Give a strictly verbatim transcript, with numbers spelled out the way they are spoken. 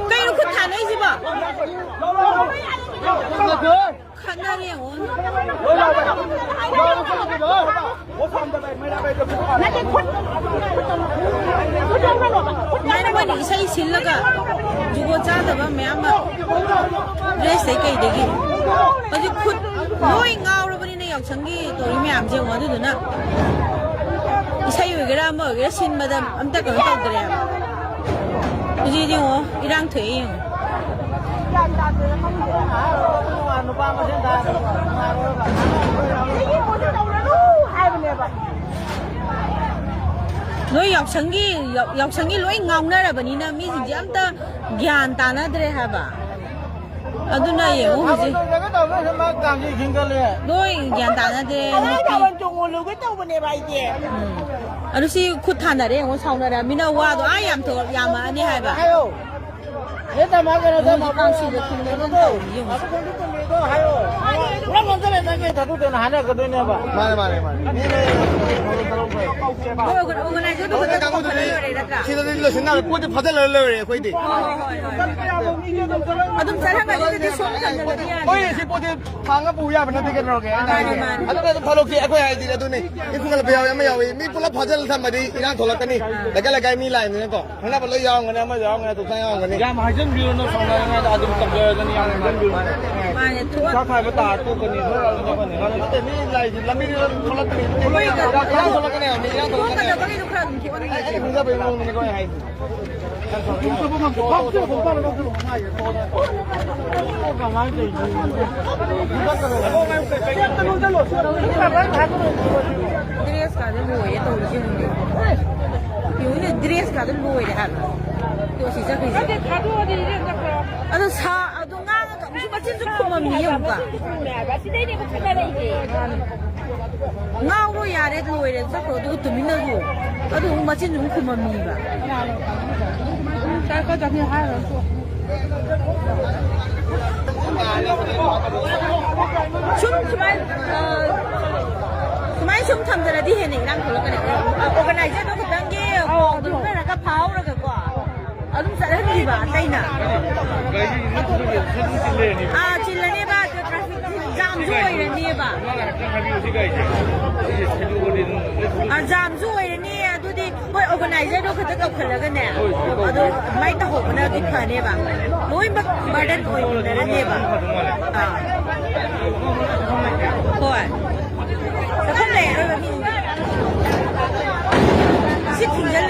ꯀꯩꯅꯣ ꯈꯨꯠ ꯊꯥꯅꯩꯁꯤꯕꯣ? ꯈꯠꯅꯔꯦ ꯌꯦꯡꯉꯣ꯫ ꯁꯨꯃꯥꯏꯅ ꯃꯣꯏꯅ ꯏꯁꯩ ꯁꯤꯜꯂꯒ ꯖꯨꯒꯣꯠ ꯆꯥꯗꯕ ꯃꯌꯥꯝ ꯑꯃ, ꯗ꯭ꯔꯦꯁꯇꯩ ꯀꯩꯗꯒꯤ ꯍꯧꯖꯤꯛ ꯈꯨꯠ ꯂꯣꯏ ꯉꯥꯎꯔꯕꯅꯤꯅ, ꯌꯥꯎꯁꯪꯒꯤ ꯇꯧꯔꯤ ꯃꯌꯥꯝꯁꯦ ꯌꯦꯡꯉꯣ꯫ ꯑꯗꯨꯗꯨꯅ ꯏꯁꯩ ꯑꯣꯏꯒꯦꯔꯥ ꯑꯃ ꯑꯣꯏꯒꯦꯔꯥ ꯁꯤꯟꯕꯗ ꯑꯝꯇ ꯀꯩꯅꯣ ꯇꯧꯗ꯭ꯔꯦꯕ꯫ ꯍꯧꯖꯤꯛ ꯌꯦꯡꯉꯣ, ꯏꯔꯥꯡ ꯊꯣꯛꯑꯦ ꯌꯦꯡꯉꯣ꯫ ꯅꯨꯄꯥ ꯃꯁꯦꯟ ꯇꯥꯔꯗꯤ ꯅꯨꯡꯉꯥꯏꯔꯣꯏꯕ꯫ ꯅꯣꯏ ꯌꯥꯎꯁꯪꯒꯤ, ꯌꯥꯎ-, ꯌꯥꯎꯁꯪꯒꯤ ꯂꯣꯏ ꯉꯥꯎꯅꯔꯕꯅꯤꯅ ꯃꯤꯁꯤꯡꯁꯦ ꯑꯝꯇ ꯒ꯭ꯌꯥꯟ ꯇꯥꯅꯗ꯭ꯔꯦ ꯍꯥꯏꯕ꯫ ꯑꯗꯨꯅ ꯌꯦꯡꯉꯨ ꯍꯧꯖꯤꯛ꯫ ꯇꯧꯔꯒ ꯇꯧꯔꯒ ꯃꯥ ꯀꯥꯡꯖꯤ ꯈꯤꯡꯒꯠꯂꯦ꯫ ꯂꯣꯏ ꯒ꯭ꯌꯥꯟ ꯇꯥꯅꯗ꯭ꯔꯦ꯫ ꯊꯥꯕꯜ ꯆꯣꯡꯉꯨ ꯂꯨꯒꯦ ꯇꯧꯕꯅꯦꯕ ꯑꯩꯗꯤ꯫ ꯎꯝ꯫ ꯑꯗꯨ ꯁꯤ ꯈꯨꯠ ꯊꯥꯅꯔꯦ ꯌꯦꯡꯉꯣ, ꯁꯥꯎꯅꯔꯃꯤꯅ ꯋꯥꯗꯣ ꯑꯥ ꯌꯥꯝ ꯊꯣꯛ-, ꯌꯥꯝꯃꯛꯑꯅꯤ ꯍꯥꯏꯕ꯫ ꯍꯥꯏꯌꯣ꯫ ꯍꯦ ꯇꯃ ꯀꯩꯅꯣ ꯇꯧ, ꯃꯣꯏꯗꯤ ꯃꯥꯕꯨ ꯀꯥꯡꯁꯤꯗ ꯀꯩꯅꯣ ꯊꯤꯜꯂꯒ ꯇꯧ꯫ ꯇꯧꯔꯤ ꯌꯦꯡꯉꯨ꯫ ꯃꯥꯕꯨ ꯈꯣꯡꯗꯤ ꯇꯨꯝꯃꯤꯗꯣ ꯍꯥꯏꯌꯣ꯫ ꯄꯨꯔꯥ ꯅꯣꯟꯖꯜꯂꯦ ꯅꯪꯒꯤ ꯊꯥꯗꯨꯗꯅ ꯍꯥꯏꯅꯔꯛꯀꯗꯣꯏꯅꯦꯕ꯫ ꯃꯥꯅꯦ, ꯃꯥꯅꯦ, ꯃꯥꯅꯦ꯫ ꯍꯣꯏ, ꯑꯣꯔꯒ-, ꯑꯣꯔꯒꯅꯥꯏꯖꯔꯗꯨ ꯈꯛꯇ ꯀꯥꯡꯕꯨꯗꯨꯗꯤ ꯇꯧꯈꯠꯂ ꯂꯣꯏꯔꯦ ꯅꯠꯇ꯭ꯔꯥ? ꯁꯤꯗꯗꯤ ꯂꯣꯏꯁꯤꯟꯅꯔꯦ, ꯄꯣꯠꯇꯤ ꯐꯥꯖꯤꯜꯂꯒ ꯂꯣꯏꯔꯦ ꯑꯩꯈꯣꯏꯗꯤ꯫ ꯍꯣꯏ, ꯍꯣꯏ, ꯍꯣꯏ, ꯍꯣꯏ꯫ ꯑꯗꯨꯝ ꯆꯠꯍꯟꯒꯗꯤ ꯁꯣꯝ ꯊꯝꯖꯤꯜꯂꯗꯤ ꯌꯥꯔꯦ꯫ ꯍꯣꯏ, ꯁꯤ ꯄꯣꯠꯁꯤ ꯊꯥꯡꯉ ꯄꯨ ꯌꯥꯕ ꯅꯠꯇꯦ ꯀꯩꯗꯧꯔꯒꯦ? ꯃꯥꯅꯦ, ꯃꯥꯅꯦ꯫ ꯑꯗꯨꯅ ꯑꯗꯨꯝ ꯊꯥꯗꯣꯛꯁꯤ, ꯑꯩꯈꯣꯏ ꯍꯥꯏꯗꯤ ꯑꯗꯨꯅꯤ꯫ ꯏꯟꯈꯠꯂꯛꯄ ꯌꯥꯎꯋꯤ, ꯑꯃ ꯌꯥꯎꯋꯤ꯫ ꯃꯤ ꯄꯨꯂꯞ ꯐꯥꯖꯤꯜꯂ ꯊꯝꯃꯗꯤ ꯏꯔꯥꯡ ꯊꯣꯛꯂꯛꯀꯅꯤ꯫ ꯑꯥ꯫ ꯂꯩꯀꯥꯏ ꯂꯩꯀꯥꯏ ꯃꯤ ꯂꯥꯛꯏꯅꯤꯅꯀꯣ꯫ ꯈꯪꯅꯕ ꯂꯣꯏ ꯌꯥꯎꯔꯝꯒꯅꯤ, ꯑꯃ ꯌꯥꯎꯔꯝꯒꯅꯤ, ꯑꯗꯨ ꯈꯔ ꯌꯥꯎꯔꯝꯒꯅꯤ꯫ ꯌꯥꯝ ꯍꯥꯏꯖꯟꯕꯤꯔꯨꯅꯨ, ꯁꯥꯎꯅꯔꯤꯉꯩꯗ ꯑꯗꯨꯝ ꯇꯧꯖꯔꯖꯅꯤ, ꯌꯥꯝ ꯍꯥꯏꯖꯟꯕꯤꯔꯨꯅꯨ꯫ ꯃꯥꯅꯦ, ꯊꯣꯛꯑ ꯏꯁꯥ ꯈꯥꯏꯕ ꯇꯥꯔ ꯇꯣꯛꯀꯅꯤ, ꯂꯣꯏ ꯑꯗꯨꯝ ꯇꯧꯀꯅꯤ꯫ ꯃꯥꯅꯦ, ꯅꯠꯇꯦ, ꯃꯤ ꯂꯥꯛꯏꯁꯤ ꯂꯝꯕꯤꯗ ꯊꯣꯛꯂꯛꯀꯅꯤ, ꯍꯣꯏ, ꯏꯔꯥꯡ ꯊꯣꯛꯂꯛꯀꯅꯤ, ꯃꯤ ꯏꯔꯥꯡ ꯊꯣꯛꯂꯛꯀꯅꯤ꯫ ꯊꯣꯛꯀꯗꯕꯒꯤꯗꯣ ꯈꯔ ꯑꯗꯨꯝ ꯊꯣꯛꯍꯟꯒꯦ꯫ ꯑꯩꯅ ꯈꯪꯖꯕꯒꯤ ꯃꯑꯣꯡꯗꯅꯤꯀꯣ ꯑꯩ ꯍꯥꯏꯁꯦ꯫ ꯗ꯭ꯔꯦꯁꯀꯥꯁꯦ ꯂꯣꯏꯔꯦ ꯇꯧꯔꯤꯁꯦ ꯌꯦꯡꯉꯨꯅꯦ꯫ ꯌꯦꯡꯉꯨꯅꯦ, ꯗ꯭ꯔꯦꯁꯀꯥꯁꯦ ꯂꯣꯏꯔꯦ ꯍꯥꯏꯕ꯫ ꯇꯣ ꯁꯤ ꯆꯠꯈ꯭ꯔꯤꯁꯦ꯫ ꯑꯗꯣ ꯁꯥ-, ꯑꯗꯣ ꯉꯥꯡꯉꯒ ꯑꯃꯨꯛꯁꯨ ꯃꯆꯤꯟꯁꯨ ꯈꯨꯝꯃꯝꯃꯤ ꯌꯦꯡꯉꯨꯀ꯫ ꯉꯥꯎꯔꯣ ꯌꯥꯔꯦ, ꯂꯣꯏꯔꯦ, ꯆꯠꯈ꯭ꯔꯣ, ꯑꯗꯨꯒ ꯇꯨꯃꯤꯟꯅ ꯂꯩꯌꯣ꯫ ꯑꯗꯨ ꯑꯃꯨꯛ ꯃꯆꯤꯟ ꯑꯃꯨꯛ ꯈꯨꯝꯃꯝꯃꯤꯕ꯫ ꯆꯠꯀꯗꯕꯅꯤ ꯍꯥꯏꯔꯁꯨ꯫ ꯁꯨꯝ ꯁꯨꯃꯥꯏ, ꯑ, ꯁꯨꯃꯥꯏ ꯁꯨꯝ ꯊꯝꯖꯔꯗꯤ ꯍꯦꯟꯅ ꯏꯔꯥꯡ ꯊꯣꯛꯂꯛꯀꯅꯤ꯫ ꯑꯣꯔꯒꯅꯥꯏꯖꯔꯗꯣ ꯈꯤꯇꯪꯒꯤ ꯄꯥꯎꯗꯣ ꯂꯧꯅꯔꯒ ꯐꯥꯍꯧꯔꯒꯀꯣ꯫ ꯑꯇꯩꯅ꯫ ꯑꯥ, ꯆꯤꯜꯂꯅꯦꯕ, ꯑꯗꯣ traffic jamꯁꯨ ꯑꯣꯏꯔꯅꯦꯕ꯫ ꯑꯥ, jamꯁꯨ ꯑꯣꯏꯔꯅꯤ꯫ ꯑꯗꯨꯗꯤ ꯍꯣꯏ, organizerꯗꯣ ꯈꯛꯇ ꯀꯧꯈꯠꯂꯒꯅꯦ, ꯑꯗꯣ ꯑꯗꯨꯃꯥꯏꯅ ꯇꯧꯍꯧꯕꯅꯗꯤ ꯐꯅꯦꯕ꯫ ꯂꯣꯏꯅꯃꯛ burden ꯑꯣꯏꯃꯤꯟꯅꯔꯅꯦꯕ꯫ ꯑꯥ꯫ ꯍꯣꯏ꯫ ꯆꯠꯐꯝ ꯂꯩꯔꯔꯣꯏꯕ ꯃꯤ꯫ ꯁꯤ ꯊꯤꯡꯖꯤꯜ